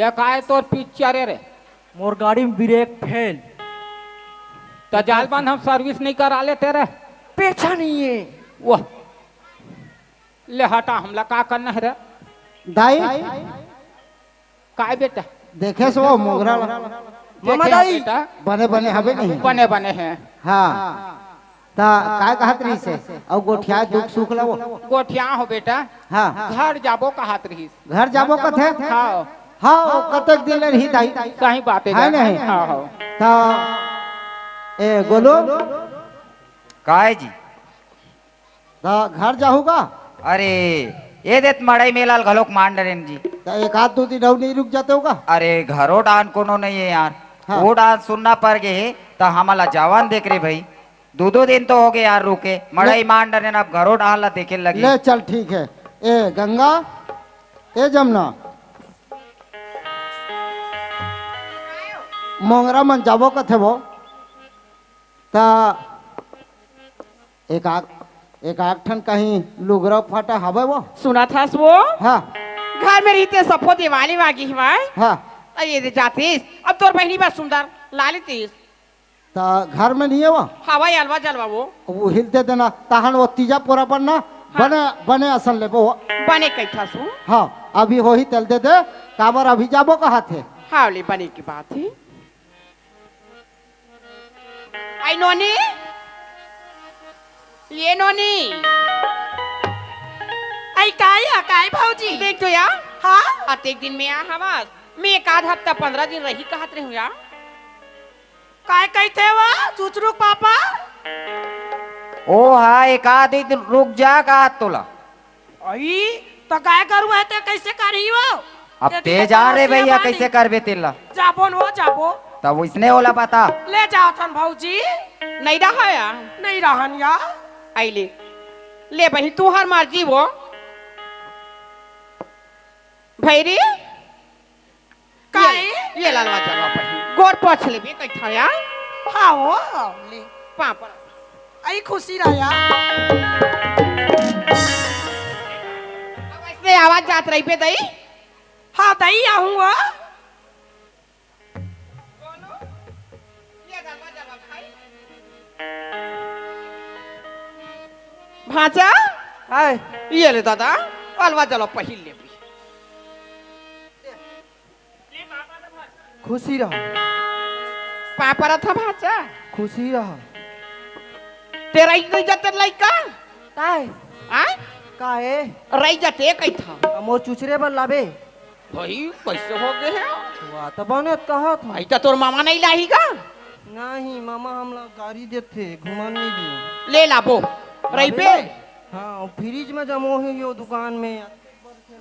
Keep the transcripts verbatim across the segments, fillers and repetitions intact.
काय तोर पिक्चर हे रे? मोर गाड़ी में ब्रेक फेल। त जाल बंद हम सर्विस नहीं करा लेते रे। पैसा नहीं है। वाह, ले हटा, हमला का करना हे रे? दाई, काय बेटा? देखे सो मोंगरा ला। मामा देखे दाई। बेटा। बने बने हवे नहीं? बने बने हे। हाँ। त काय कहत रहिस हे? अउ गोठिया दुख सुख ला वो? गोठिया हो बेटा। हाँ। घर जाबो कहत रहिस। घर जाबो कथे? हाँ। हाँ, वो कतक दिन ले रही दाई? सही बात हे है जा। नहीं? हाँ, हाँ। त ए गोलू, काय जी? त घर जाहू का? अरे, ए देत मड़ई मेला ल घलोक मान डरेन जी। त एक आध दू दिन अउ नहीं रुक जाते हो का? अरे, घरो डान कोनो नहीं है यार। हाँ। वो डान सुनना पर गे हे, त हमला जावन देख रे भाई। दू दो दिन तो हो गए यार रुके। मड़ई ले- मान डरेन, अब घरो डान ला देखे लगी। ले चल, ठीक है। ए गंगा, ए जमुना, मोंगरा मन जाबो कथे वो? त एक आक, एक आक ठन कहीं लुगरा फाटा हवय वो? सुनत हस वो? हाँ। घर में रहिते सफो देवाली वागी हवय। हाँ। त ये दे जातिस, अब तोर बहिनी बा सुंदर, ला लेतिस। त घर में नहीं है वो? हवय अलवा जलवा वो। वो हिल दे देना, तहन वो तीजा पोरा पर ना, हाँ। बने, बने असन लेबो वो। बने कहिथस वो? हाँ, अभी होही तेल दे दे, काबर अभी जाबो कहत हे। हाँ, ले बने की बात हे। आई नोनी, ये नोनी। आई काय या, काय भौजी? देख तो या। हाँ? अतेक दिन में आ हवस। मैं एक आध हफ्ता पंद्रह दिन रही कहत रहूं या। काय कहिथे वो चुचरू पापा? ओ हा, एक आध दिन रुक जा कहत तोला। अई, त गाय गरु हे ते कइसे करही वो? अब तेती ते त जा रे बरसिया भैया, बानी। कइसे करबे तेला? जाबो न वो, जाबो। तब इसने ओला बता। ले जाथन भौजी। नहीं रहा या? नहीं रहन या। आई ले। ले बहिन, तुहर मर्जी वो। भैरी? काहे? ये, ये लालवा जलवा पहिन। गोड़ पोछ लेबे कहिथव या? हाँ हो, ले। पाँव पर। आई खुशी रह या। अब ऐसने आवाज जात रहिबे दई? हाँ, दई आहूँ वो। भांचा? हाय। ये ले दादा, अलवा जलवा पहिर लेबे। खुशी रह। पाँव परत हँव भांचा। खुशी रह। तेरा इतने जते लइका? काय? आय? काहे? रहि जते कहिथँव। आ, मोर चुचरे बर लाबे। भाई, कइसे हो गे हे? वाह, त बने त कहत हँव। भाई, त तोर मामा नहीं लाही का? नहीं, मामा हमला गारी देथे, घुमन नहीं दिए। ले लाबो। लाबे रहिबे? नहीं। हाँ, फ्रिज में जमो हे यो दुकान में।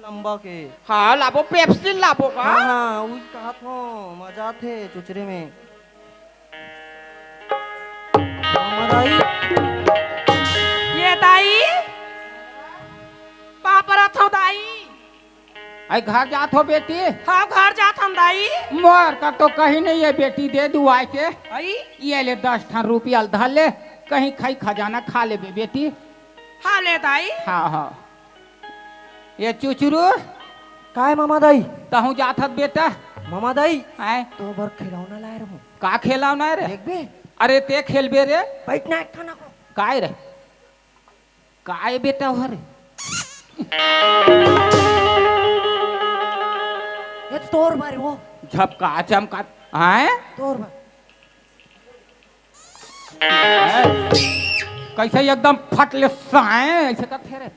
लंबा के। हाँ, लाबो, पेप्सी लाबो का? हाँ, हाँ, उही कहत हँव, मजा आथे चुचरे में। हमर आई। ये दाई, पाँव परत हँव दाई। आई घर जात हो बेटी? हाँ, घर जात हँव दाई। मोर का तो कहीं नहीं हे बेटी, दे दुआई के। आई? ये ले दस ठन रुपया ल धर ले, कहीं खाई खजाना खा लेबे बेटी। हाँ, ले दाई। हाँ, हाँ। ये चुचरू। काय मामा दाई? तहूँ जात हस बेटा? मामा दाई। आय? तोर बर खिलौना लाए रहूँ। का खिलौना रे? देखबे? अरे ते खेलबे रे? बैठ ना एक ठन को। काय रे? काय बेटा हो रे? ये तो तोर बर वो। झपका चमका। आय? तोर बर। कइसे एकदम फट ले साए, अइसे करथे रे।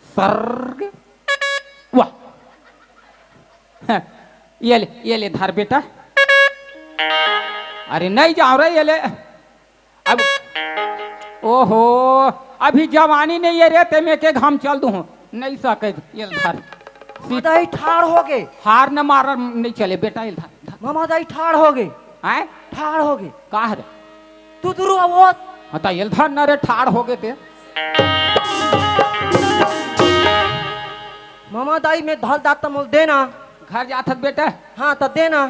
सर्ग। वाह। ये ले, ये ले धर बेटा। अरे नहीं जाव रे, ये ले। अब, ओहो, अभी जवानी नहीं हे रे, ते में के घाम चल दूँ। नहीं सके, ये ले धर। दाई ठाड़ हो गे। हार न मार, नहीं चले बेटा, ये ले धर, धर। मामा दाई ठाड़ हो गे। हैं? ठाड़ हो गे। का हरे? तू दुरू आवत। हाँ, त एल धर न रे, ठाड़ हो गे ते। मामा दाई में धल दात मोल देना। घर जात हस बेटा? हाँ, त देना।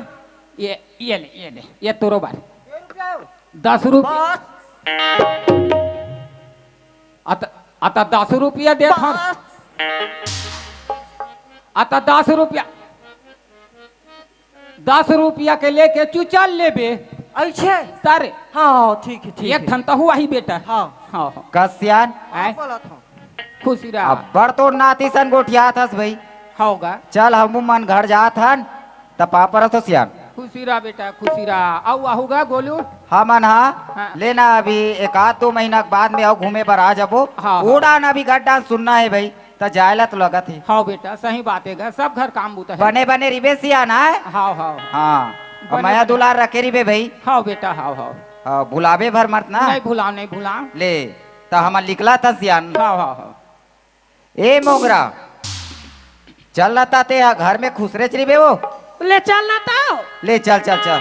ये, ये ले, ये ले, ये तोरो बार। दस रुपया। बस। अत, अत दस रुपया देत हन। बस। अत दस रुपया। दस रुपया के लेके चुचल लेबे। अच्छा। सर। हाँ, हाँ, ठीक है, ठीक एक है। ठन तहु आही बेटा। हाँ। हाँ, हाँ। कस सियान? आय। बोलत हूँ। खुशी रहा। अब्बड़ तोर नाती सन गोठियात हस भाई। होगा। चल, हमू मन घर जात हन, त पापर तो सियान। खुशी रहा बेटा, खुशी रहा। अउ आहूगा गोलू? हमन हा, हाँ। लेना अभी एक आध दो महीना के बाद में अउ घूमे बर आ जाबो। हाँ, हाँ। उड़ान अभी गड्डा सुनना है भाई। त जाय ला तो लगत हे। हव बेटा, सही बात हे गा, सब घर काम बूता हे। बने बने रिबे सियान आय। हव, हव। हाँ, अब बने मया बने। दुलार रखे रिबे भाई। हव बेटा, हव, हव। हाँ, भुलाबे भर मत ना। नहीं भुलाव, नहीं भुलाव। ले, त हमन निकलत हन सियान। हव, हव, हव। ए मोगरा, चल ना ता ते हा घर में खुसरेच रिबे वो। ले चल ना ता। ले चल, चल, चल।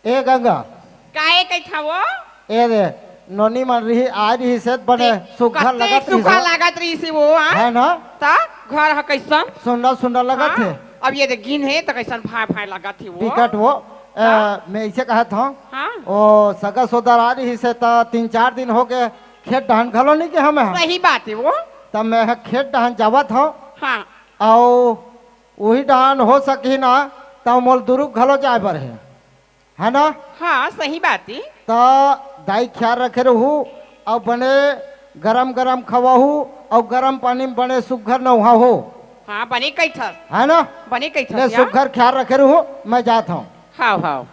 ए गंगा। काहे कहिथा वो? ए दे, नोनी मन रही, आय रही से बने ते सुग्घर कते लगत रही सुग्घर से। लागत रही से वो, हाँ? है ना? त घर ह कैसन? सुंदर सुंदर लगत हाँ? हे। अब ये दे गिन हे त कैसन भाई भाई लगत हे वो। टिकट वो, ए, हाँ? मैं इसे कहत हूँ। हाँ? ओ सगा सोदर आ रही से त तीन चार दिन हो गए, खेत डहन घलो नहीं के हमें। सही बात हे वो। त मैं ह खेत डहन जावत हूँ। हाँ। अउ उही डहन हो सकही ना, त मोल दुरुग घलो जाय बर हे। है ना? हाँ, सही बात हे। त दाई ख्याल रखे रहू, अउ बने गरम गरम खवाहू, अउ गरम पानी में बने सुग्घर नहाहू। हाँ, बने कहिथस। है ना? बने कहिथस ले, या। सुग्घर ख्याल रखे रहू, मैं जात हूँ। हाव, हाव।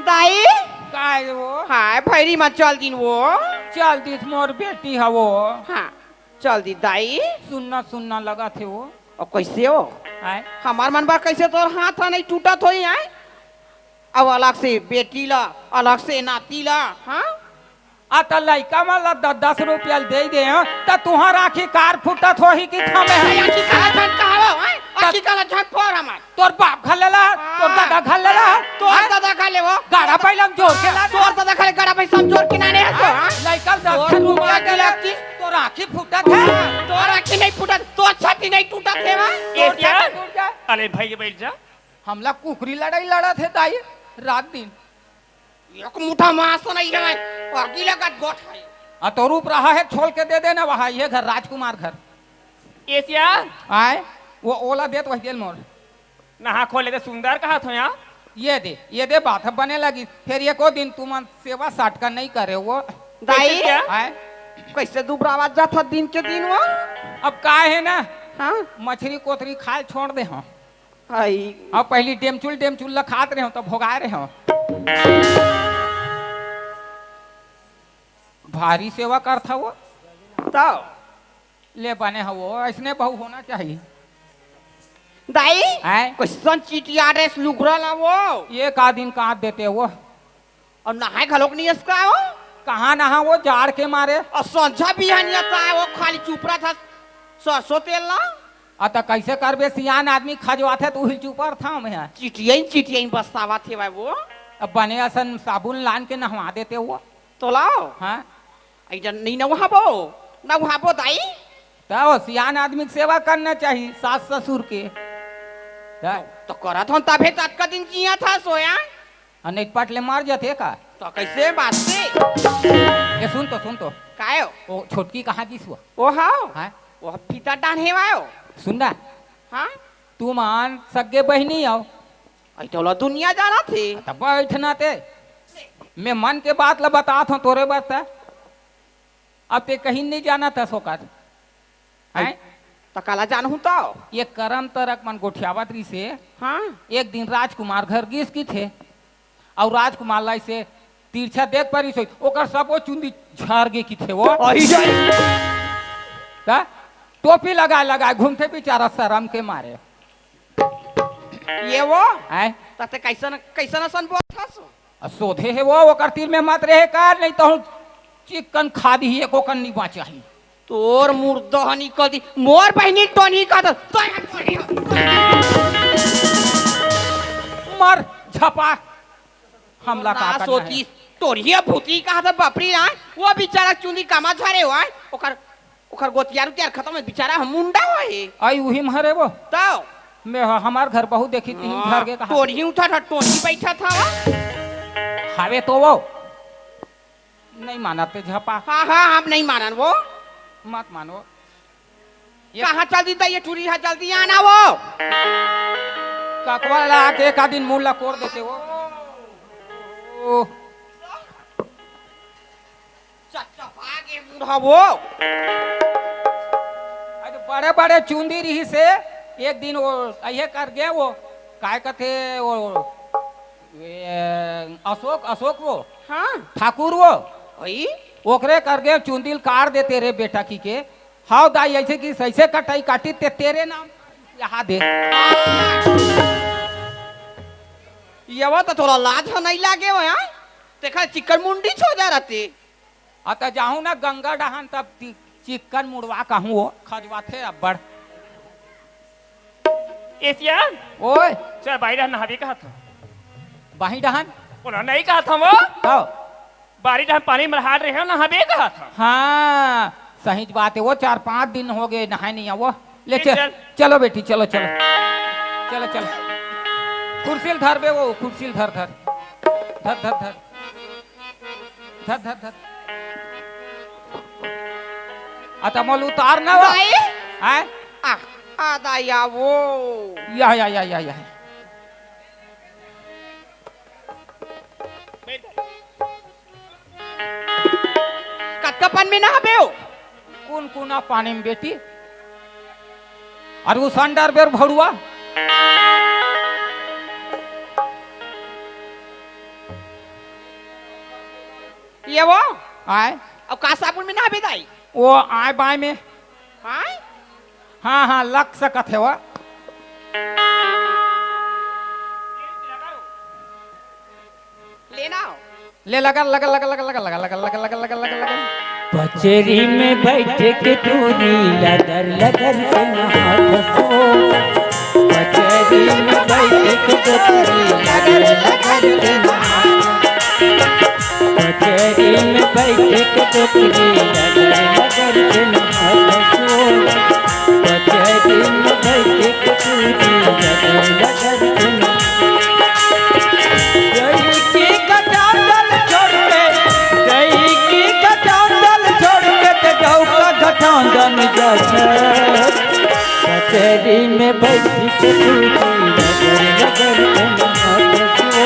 दाई? काय वो? हाय, भैरी मा चल दिन वो। चल दिस मोर बेटी हवो। हाँ। चल दी दाई। सुन्ना सुन्ना लगत हे वो। अउ कैसे हो? आय। हमार मन बर कैसे तोर हाथ ह नहीं टूटत होई आय? अउ अलग से बेटी ला, अलग से नाती ला, हाँ? आ त लइका मन ला दस दस रुपया दे दे हं, त तुहर आँखी कार फूटत होही कि थमे हं? आँखी काला झन कहावो, हैं? आँखी काला झन फोर हमार। तोर बाप घर ले ला, तोर हाँ। ददा घर ले ला। तोर हाँ? ददा घर ले वो। गाड़ा पैलम जोर के ला। तोर ददा घर ले गाड़ा पैसा जोर के नाने हस, हाँ? हाँ? लइका ल दस तोर ठन रुपया दे ले, तोर आँखी फूटत हे। तोर आँखी नहीं फूटत, तोर छाती नहीं टूटत हे, हाँ? तोर एतिया? छाती टूट जाए। अले भाई, बैठ जा। हमला कुकरी लड़ाई लड़त हे दाई, रात दिन। एक मुठा मांस नहीं है, और गीला का गोठ है। आ तोर ऊपर रहा है, छोल के दे देना वहाँ, ये घर, राजकुमार घर। एतिया? आय, वो ओला देत वही देल मोर। नहा खोले त सुंदर कहत हो यार। ये दे, ये दे बात ह बने लगी। फिर एको दिन तुमन सेवा साटका नहीं करे वो। दाई, कैसे क्या? आय। कैसे दुबरावत जात ह दिन के दिन वो? अब का हे ना, हाँ? मछरी कोतरी खाय छोड़ दे हंव। आई। अब पहली डेमचुल डेमचुल ल खात रहे हंव, त भोगाय रहे हंव। भारी सेवा करथा वो। तब? ले बने हवो, अइसने बहू होना चाहिए। दाई, हैं? कइसन चिटिया ड्रेस लुगरा ला वो? एक आध दिन काट देते वो। अउ नहाय घलोक नइ हस का वो? कहाँ नहा वो, जाड़ के मारे? अउ संझा बिहनिया त आय वो, खाली चुपरा था, सरसों तेल ला। अ त कइसे करबे, सियान आदमी खजवाथे त उहिल चुपर था मैं। चिटिया ही चिटिया ही बसावत हे भाई वो। अब बने असन साबुन लान के नहवा देते वो। तोला? हाँ। अइसन नइ नहवाबो, नहवाबो दाई। त वो सियान आदमी के सेवा करना चाहिए, सास ससुर के। त? त करत हन तभे त अतका दिन जियत हस वो। अ नहीं पट ले मर जाते का? त कइसे बात से? ये सुन तो, सुन तो। काय हो? वो छोटकी कहाँ गिस वो? वो हाव? हाँ? वो फीता डांड हे वायो। सुन ना। हाँ? तुमन सगे बहिनी हव। अइ तोला दुनिया जानथे। त बैठ ना ते। मैं मन के बात ला बतात हंव तोरे बर त। अब ते कहीं नइ जानत हस ओकर। हैं? त काला जानहूं त? ये करम तरक मन गोठियावत रहिसे। हाँ। एक दिन राजकुमार घर गिस किथे। अउ राजकुमार ला अइसे तिरछा देख परिस होही, ओकर सबो चुंदी झर गे किथे वो। अहि जाय। त टोपी लगाय लगाय घूमथे बिचारा सरम के मारे। ये वो? हैं? त ते कइसन, कइसन असन बोलथस? अ सोधे हे वो, ओकर तीर में मत रहे का, नहीं त हूँ चिक्कन खा दिही, एको कन नी बाँचा ही। तोर मुर्दा ह निकल दिही, मोर बहिनी टोनही कहत, तोर टोनही ह। मर झपा, हमला का करना हे? टोनही ह भूतही कहत, बाप रे, आय, वो बिचारा चुंदी कामा झरे हो, आय, ओकर, ओकर गोतियार उतियार खतम हे, बिचारा ह मुंडा हो हे। आई उही म हरे वो। तव। मैं ह-, हमार घर बहू देखी तिही म झर गे कहा। टोनही उठा था, टोनही बैठा था, वा। हवे तो वो। नहीं मानत ते झपा। हाँ, हाँ, हम नहीं मानन वो। मत मानो। ये कहाँ चल दी त ये टूरी हा, जल्दी आना वो। ककवा ला के एका दिन मुंह ला कोर देते वो। ओ। चच्चा भागे बूढ़ा वो। अरे बड़े बड़े चुंदी रहिसे, एक दिन वो अइहे कर गे वो, काय कथे वो, ए, अशोक, अशोक वो, हाँ। ठाकुर वो, ओई? ओकरे कर गे चुंदी ल काट देते रे बेटा की के। हाव दाई, अइसे कि सइसे कटाई काटी ते तेरे नाम यहाँ दे। ये वो तो थोड़ा लाज ह नहीं लागे हो, हाँ? देखा चिक्कन मुंडी छो जा रहती। अ त जाहूँ ना गंगा डहान तब ति-, चिक्कन मुड़वा कहूँ वो, खजवाथे अब्बड़। एसिया, ओए। चल, बाई डहान नहाबे कहत हँव। बाही डहान? ओला नहीं कहत हँव वो। हाँ। बारी डहान पानी मरहाट रहे हो, नहाबे कहत हँव। हाँ, सहीच बात हे वो, चार पाँच दिन हो गे नहाए नहीं हे वो। ले ले चल, चल। चलो बेटी, चलो, चलो। चलो, चलो। कुर्सी ल धर बे वो, कुर्सी ल धर, धर। धर, धर, धर। धर, धर, धर। अ त मोल उतार ना वो। दाई? हैं? आ, आ, दाई, आ, वो। या, या, या, या, या। कतका पानी में नहाबे हो? कुनकुना पानी में बेटी। अरे वो संडार बेर भड़ुआ। ये वो? आय। अउ का साबुन में नहाबे दाई? वो आय बाय में। आय? हाँ, हाँ, लग सकत हे वो। लेना हो। ले लगा, लगा, लगा। पचरी में बैठ के टूरी लगर लगर के नहात हो। पचरी में बैठ के टूरी लगर लगर के नहात हो। पचरी में बैठ के टोकरी लगर लगर के नहात हो। पचरी में बैठ के टोकरी लगर लगर के नहात हो। जई की कटांगल छोड़ के, जई की कटांगल छोड़ के ते डौका घटांगन जात। पचरी में बैठ के टोकरी लगर लगर के नहात हो।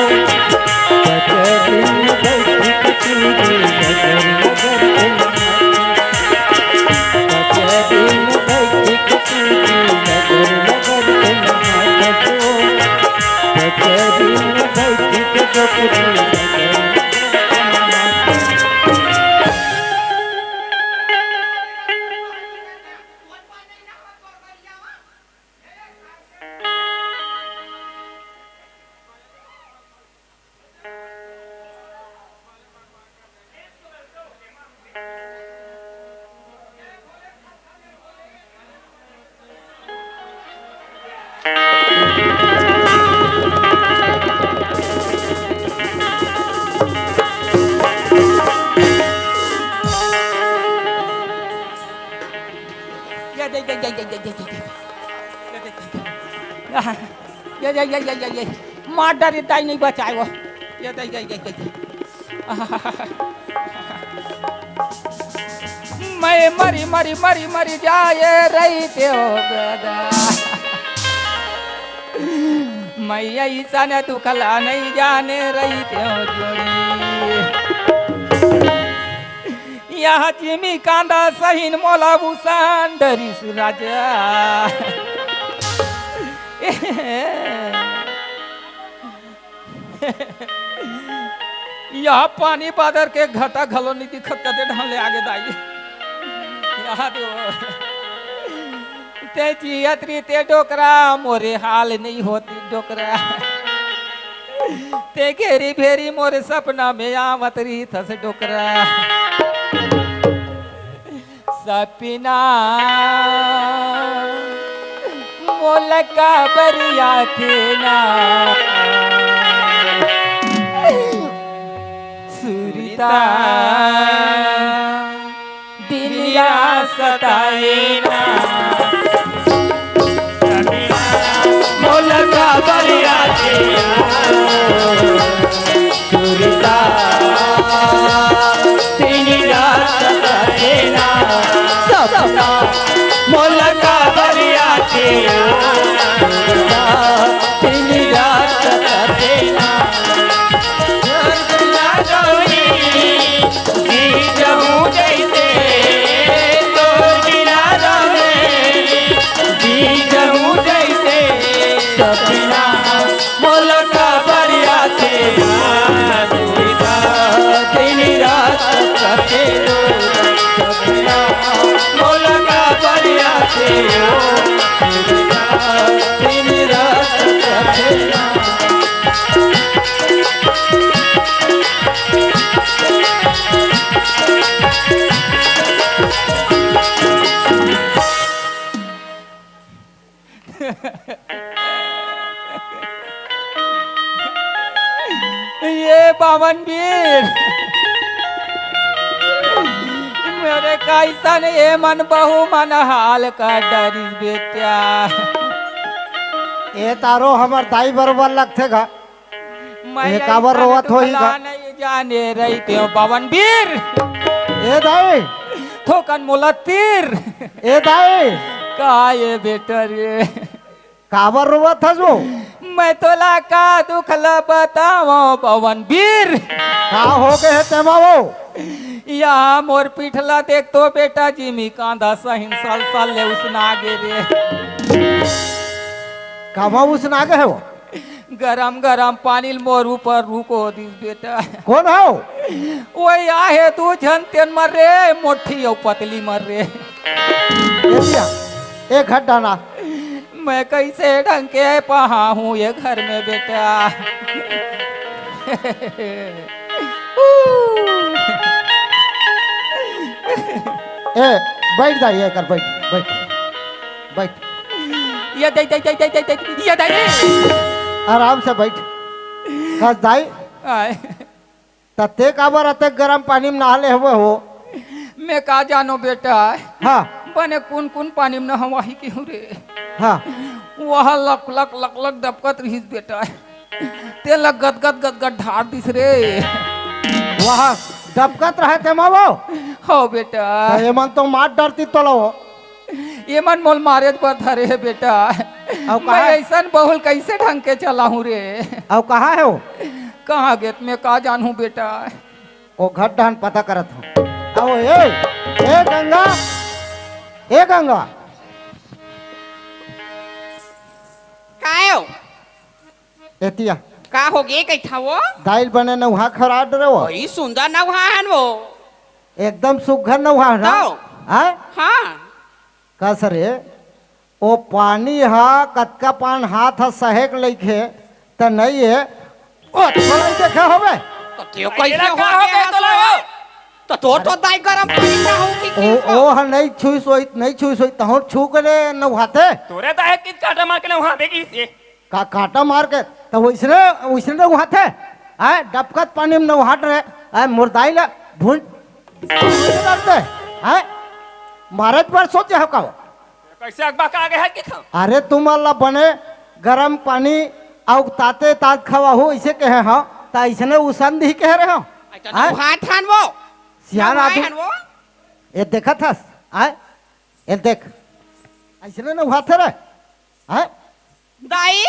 ये दे, दे, दे, दे। ये दे, दे, दे। आहा। ये, ये, ये, ये, ये, ये। मार डारी दाई नहीं बचाए वो। ये, ये, ये, ये, ये, ये। मैं मरी, मरी, मरी, मरी जाए रही ते हो गदा। मैं ऐसा न दुखला नहीं जाने रही ते हो जोड़ी। यहाँ जिमी कांदा सहीन मोला बुसान डरिस राजा। यहाँ पानी बादर के घटा घलो नहीं दिखत, कदे ढाले आगे दाई। यहाँ दे वो। ते जियत रीते डोकरा, मोरे हाल नहीं होती डोकरा। ते घेरी भेरी मोरे सपना में आवत रही थस डोकरा। सपना मोला काबर आथे ना, सुरता दिन या सताए ना। सपना मोला काबर आथे ना, सुरता दिन या सताए ना। सपना मोला काबर आथे ना, दिन या सताए ना। ये बावन बीर, मोरे कइसन ए मन बहू मन हाल कर डरिस बेटा। ए तारो हमर दाई बरोबर लगथे गा। मैं ये काबर रोवत होही गा? नहीं जाने रहितेंव बावन बीर। ए दाई। थोकन मोला तीर। ए दाई। का ये बेटा रे? काबर रोवत हस वो? मैं तोला का दुख ल बतावंव बावन बीर। का हो गे हे तेमा वो? या मोर पीठ ल देख तो बेटा जी, मी कांदा सहिन साल साल ले उसना गे रे। कामा उसना गे हे वो? गरम गरम पानी ल मोर ऊपर रुको दिस बेटा। कोन हव? वही आहे दू झन, तेन मर रे, मोठी अउ पतली मर रे। ए भैया, ए घट डाना। मैं कइसे ढंग के पहा हूँ ये घर में बेटा। ए, बइठ दाई, ए कर, बइठ, बइठ, बइठ। ये दाई, दाई, दाई, ये दाई। आराम से बइठ। कस दाई। आय। त तें काबर अतेक गरम पानी म नहा ले हवे हो? मैं का जानों बेटा। हाँ। बने कुन कुन पानी म नहवाही केहूँ रे। हाँ। वहाँ लक लक लक लक डबकत रहिस बेटा। तेला गदगद गदगद ढार दिस रे। वहाँ डबकत रहे तेमा वो? हो बेटा। त एमन तो मार डरतिस तोला वो। एमन मोला मारे बर धरे हे बेटा। अउ मैं कहाँ? अइसन बहू ल कइसे ढंग के चलाहूँ रे? अउ कहाँ हे वो? कहाँ गे त मैं का जानहूँ बेटा। ओ घट डाहन पता करत हँव। अउ ए, ए गंगा, ए गंगा। काय हो? एतिया। का हो गे कइथा वो? दाई ल बने नउहा खरा डरे वो। बड़ी सुंदर नउहा हन वो। एकदम सुग्घर नउहा हन। तो? हाँ? हाँ। कस रे, ओ पानी ह कतका पान हाथ ह सहेक लइक हे, त नइ हे, ओ थोड़ा ही देखे होबे। त तें कइसे एला का हो हो गे गया तोला? त तोर तो दाई गरम पानी ना हो कि ओ, किस हो? ओ ह नइ छुइस होई, नइ छुइस होई, तहूँ छू के ले नउहाथे। तोरे दाई किस काटा मार के नउहाबे किस हे? का काटा मार के, त वइसने, वइसने नउहाथे। आय, डबकत पानी म नउहात रहे, आय, मोर दाई ला भूंज, भूंज डरते, आय, मारे बर सोचे हो का? कइसे अगबा का आगे हे कि था? अरे, तुमन ला बने गरम पानी अउ ताते तात खवाहूँ, अइसे कहे हँव, त अइसने उसन दिही कहे रहे हँव। अच्छा, आय? नउहात हन वो। सियान नउहाए आदमी। हन वो। ए देखत हस, आय? ए देख, अइसने नउहाथे रे, आय? दाई,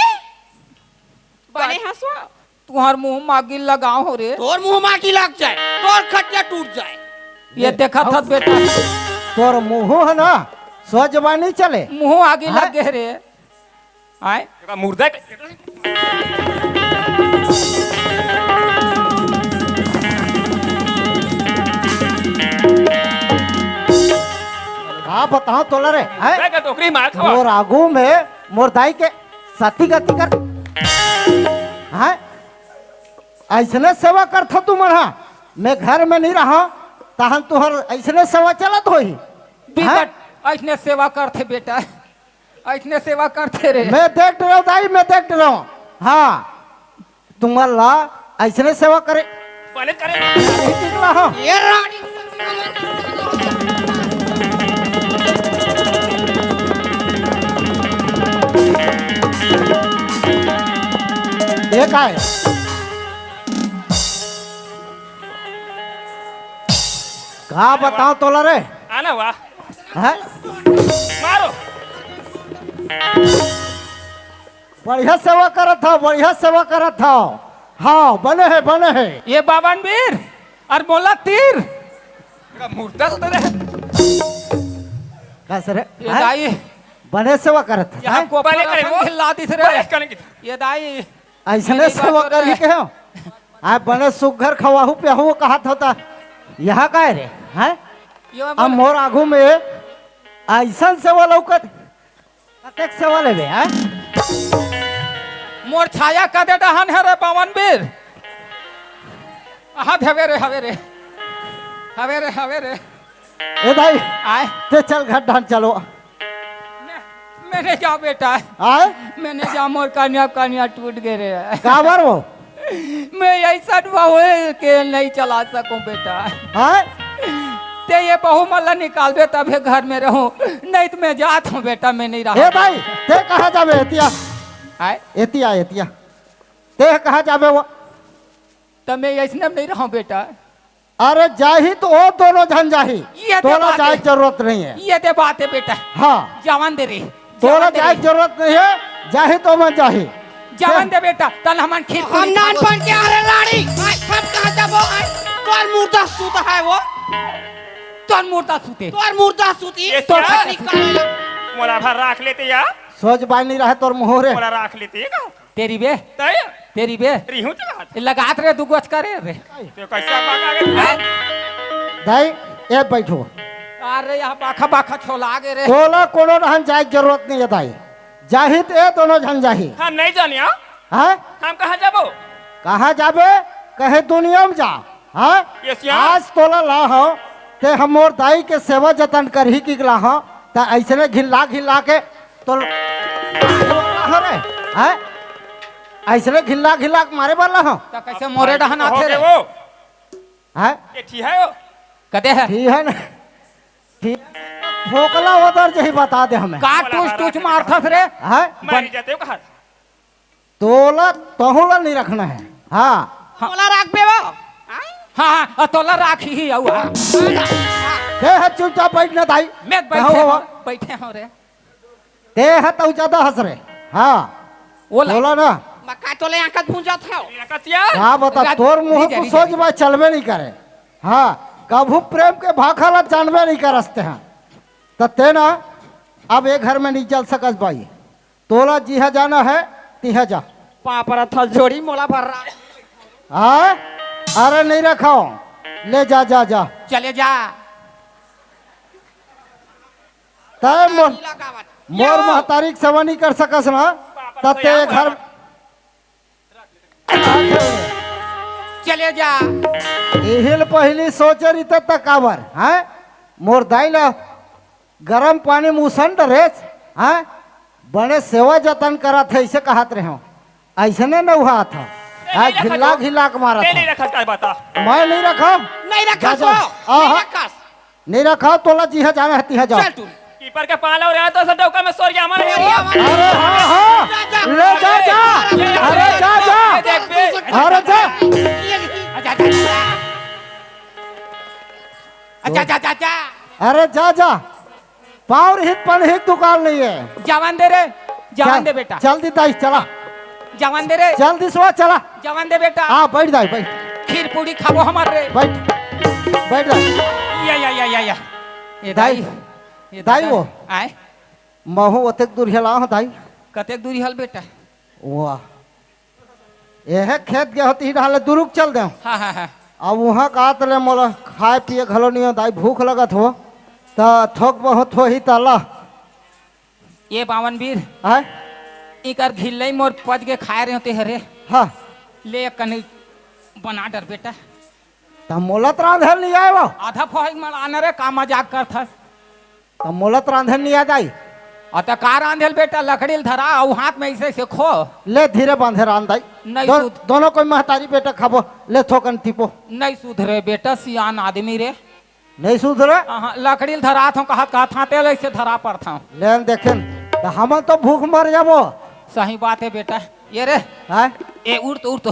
बने हँसवा। तुँहर मुँह म आगी लगावँव रे। तोर मुँह म आगी लग जाय, तोर खटिया टूट जाय। ये देखत हस बेटा। तोर मुँह ह ना, सोझ बानी चले। मुँह आगी हाँ? लग गे रे। आय? एका मुर्दा के का बतावँव तोला रे, हैं? मुर्दा के टोकरी मार खावा। मोर आगू में मोर दाई के सती गति कर। हैं? अइसने सेवा करथव तुमन हा? मैं घर में नइ रहँव, तहन तुँहर अइसने सेवा चलत होही। हाँ? बिकट अइसने सेवा करथे बेटा, अइसने सेवा करथे रे। मैं देख रहा हूँ दाई, मैं देख रहा हूँ। हाँ, तुमन ला अइसने सेवा करे। बने करे। यही चीज ला हो। ये रानी। ये का है? का बताओ तोला रे? आना वाह। हैं? मारो। बढ़िया सेवा करत हव, बढ़िया सेवा करत हव। हाँ, बने हे, बने हे। ये बावन बीर अउ मोला तीर। का मुर्दा तो रे। का सर? ये हैं? दाई। बने सेवा करत हव, यहाँ हैं? को बने करे वो। हिला दिस रे। बने करे की। ये दाई। अइसने सेवा करही के हो। आ बने सुग्घर खवाहू पियाहू कहत होता। यहाँ का है रे? हैं? ये अब मोर आगू में अइसन सेवा लौकत। कतेक सेवा लेबे, हैं? मोर छाया कदे डहन हे रे बावन बीर। हाँ, हवे रे, हवे रे। हवे रे, हवे रे। ए दाई, आय। ते चल घर डहन चलो। मैं, मैं नइ जाँव बेटा। आय? मैं नइ जाँव, मोर कनिहा, कनिहा टूट गे रे। काबर वो? मैं अइसन बहू के नइ चला सकँव बेटा। आय? ते ये बहू मन ला निकालबे तभे घर में रहँव, नइ त मैं जात हँव बेटा, मैं नइ रहँव। ए दाई, ते कहाँ जाबे एतिया? आय? एतिया, एतिया। ते कहाँ जाबे वो? त मैं अइसने में नइ रहँव बेटा। अरे जाही त ओ दोनों झन जाही। ये दे तोला बात जाए हे। जरूरत नइ हे। ये दे बात हे बेटा। हाँ। जावन दे रे। तोला जावन दे जाए रे। जरूरत नइ हे, जाही त ओमन जाही। जावन दे बेटा, तहन हमन खीर हम पूरी नान खाबो। बन के, अरे लाड़ी, आय, हम कहाँ जाबो, आय, तोर मुर्दा सूत हे वो। तोर मुर्दा सूते। तोर मुर्दा सूती, ये तोर क्या? निकाल। मोला भर राख लेते या। सोच बाय नइ रहे तोर मुँह रे। मोला राख लेते का? तेरी बे। तय? तेरी बे। रिहूं चला। ए, लगात रे, दू गोच करे रे। ते कैसा बात आ गई? हैं? दाई, ए बैठो। अरे, यहाँ बाखा, बाखा छोला गे रे। तोला कोनो डहन जाए के जरूरत नइ हे दाई। जाही त ए दोनों झन जाही। हम नइ जानिया। हैं? हम कहाँ जाबो? कहाँ जाबे? कहे दुनिया में जा। हाँ? ये सियान। आज तोला ला हँव, ते हमर दाई के सेवा जतन करही कि ला हँव, त अइसने घिल्ला घिल्ला के तोल-, अरे, हैं? अइसने घिल्ला घिल्ला के मारे बर ला हँव। त कइसे मोरे डहन आथे रे? वो। हैं? ये ठीक हे वो। कते हे? ठीक हे ना? ठीक। फोकला उधर जही बता दे हमें। का टूस टूस मारथस रे? हैं? मारी जाते हो कहाँ? तोला, तहूँ ला नइ रखना हे। हाँ। हाँ। तोला राखबे वो। हाँ? हाँ, हाँ, अ, तोला राखही अउ, हाँ। दे हे चुपचाप बैठ ना दाई। मैं बैठे हँव, हँव, बैठे हँव रे। ते ह तउ जादा हँस रे। हाँ। ओला। तोला ना। मक्का तोले आँखत भूंजत हव। का बता, राज-, तोर मुँह तो सोच बा चलबे नइ करे। हाँ, कभू प्रेम के भाखा ला जानबे नइ करस ते ह। त ते ना, अब ए घर में नइ चल सकस बाई। तोला जिहाँ जाना हे, तिहाँ जा। पाँव परत हँव जोड़ी मोला भर रहा। हाँ? अरे नइ रखँव। ले जा, जा, जा। चले जा। तय मोर, मोर महतारी के सेवा नइ कर सकस ना, त ते घर चले जा। इही ल पहिली सोचे रहिते त काबर, हैं? मोर दाई ल गरम पानी म उसन डरेस, हैं? बने सेवा जतन करत हे, अइसे कहत रहेंव। अइसने नइ उहात हे। ए, आज नइ रखस घिल्ला वो। घिल्ला के मारत हे। नइ रखस, का बता? मैं नइ रखँव। नइ रखस वो। आहा। नइ रखस। नइ रखँव, तोला जिहाँ जाना हे, तिहाँ जा। चल तू। पीपर के पाला अउ रहा तो सब डौका में सोर गया हमारे। अरे हाँ, हाँ। जा, जा। ले जा, जा। अरे जा, जा। ये देख बे। अरे जा। जा, जा, जा, जा। अरे जा, जा। पाँव रहित पनही के दुकान नइ हे। जावन दे रे, जावन दे बेटा। चल दी दाई, चला। जावन दे रे। चल दी सुआ, चला। जावन दे बेटा। हाँ, बैठ दाई, बैठ। खीर पूड़ी खाबो हमर रे। बैठ, बैठ दाई। या, या, या, या, या। ए दाई, दाई, ए दाई दादा। वो। आय। महूँ ओतेक दूरिहा ला हँव दाई। कतेक दूरिहा ल बेटा? वाह। एहे खेत गे हों त इही डहर ले दुरुग चल देंव। हाँ, हाँ, हाँ। अब उहाँ का त ले मोला खाए पिए घलो नइ हे दाई, भूख लगत हे। त थोक बहुत होही त ला। ए बावन बीर। आय? इकर घिल्लई मोर पच गे खाए रहेंव ते हरे। हाँ। ले एक कनी बना डर बेटा। त मोला त रांधे ल नइ आय वो। आधा फोहई म आना रे, का मजाक करथस? त मोला त रांधे नइ आय दाई। अ त का रांधे ल बेटा, लकड़ी ल धरा अउ हाथ में अइसे अइसे खो। ले धीरे बांधे रांध दाई। नहीं दो-, सुध- दोनों कोई महतारी बेटा खाबो। ले थोकन टिपो। नहीं सुधरे बेटा, सियान आदमी रे। नहीं सुधरे? हाँ, हाँ, लकड़ी ल धरात हंव, कहत कहत हाथे ल अइसे धरा परथंव। ले न देखेन, त हमन तो भूख मर जाबो। सही बात हे बेटा। ये रे, हैं? ए उठ तो, उठ तो।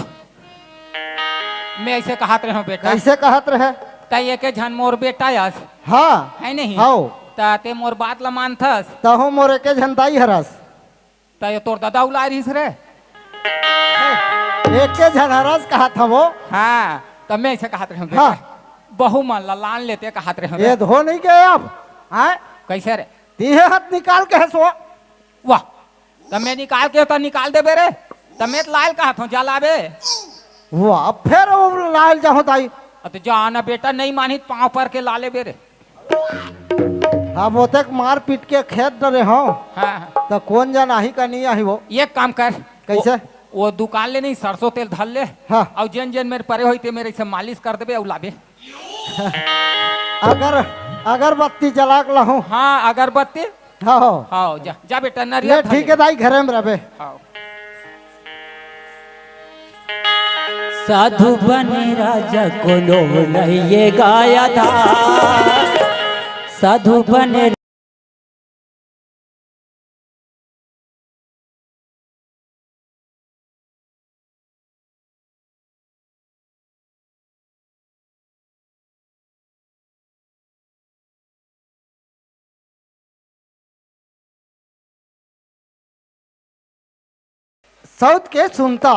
मैं अइसे कहत रहेंव बेटा। कइसे कहत रहे? तैं एके झन मोर बेटा अस। हाँ। हे नहीं? हव। त तैं मोर बात ल मानथस। तहूँ मोर एके झन दाई हरस। त ये तोर ददा उलाय रहिस रे। एके झन हरस कहत हंव। हाँ, त मैं अइसे कहत रहेंव बेटा। हाँ। बहू मन ला लान ले तैं कहत रहेंव रे। ये धो नहीं गए अब। हैं? कइसे रे? तिहे हाथ निकाल के हंसो। वाह, त मैं निकाल के त निकाल देबे रे। त मैं त लाय ल कहत हंव, जा लाबे। वाह, फेर वो लाय ल जाहूं दाई। अ त जा ना बेटा, नहीं मानही त पाँव पर के ला लेबे रे। अब ओतेक मार पीट के खेद डरे हंव। हाँ, हाँ। त कोन जन आही का नहीं आही वो? एक काम कर। कइसे? वो, वो दुकान ले नहीं, सरसों तेल धर ले। हाँ। अउ जेन जेन मेर परे होही ते मेर अइसे मालिश कर देबे अउ लाबे। अगर, अगरबत्ती जला के लाहूं। हाँ, अगरबत्ती। हाँ, हो। हाँ, जा, जा बेटा, ले, नरियर धर ठीक ले। हे दाई, घरे में रहबे। हाँ। साधु बने राजा कोनो नहीं ये गाया था। साधु बने सउत के सुनता।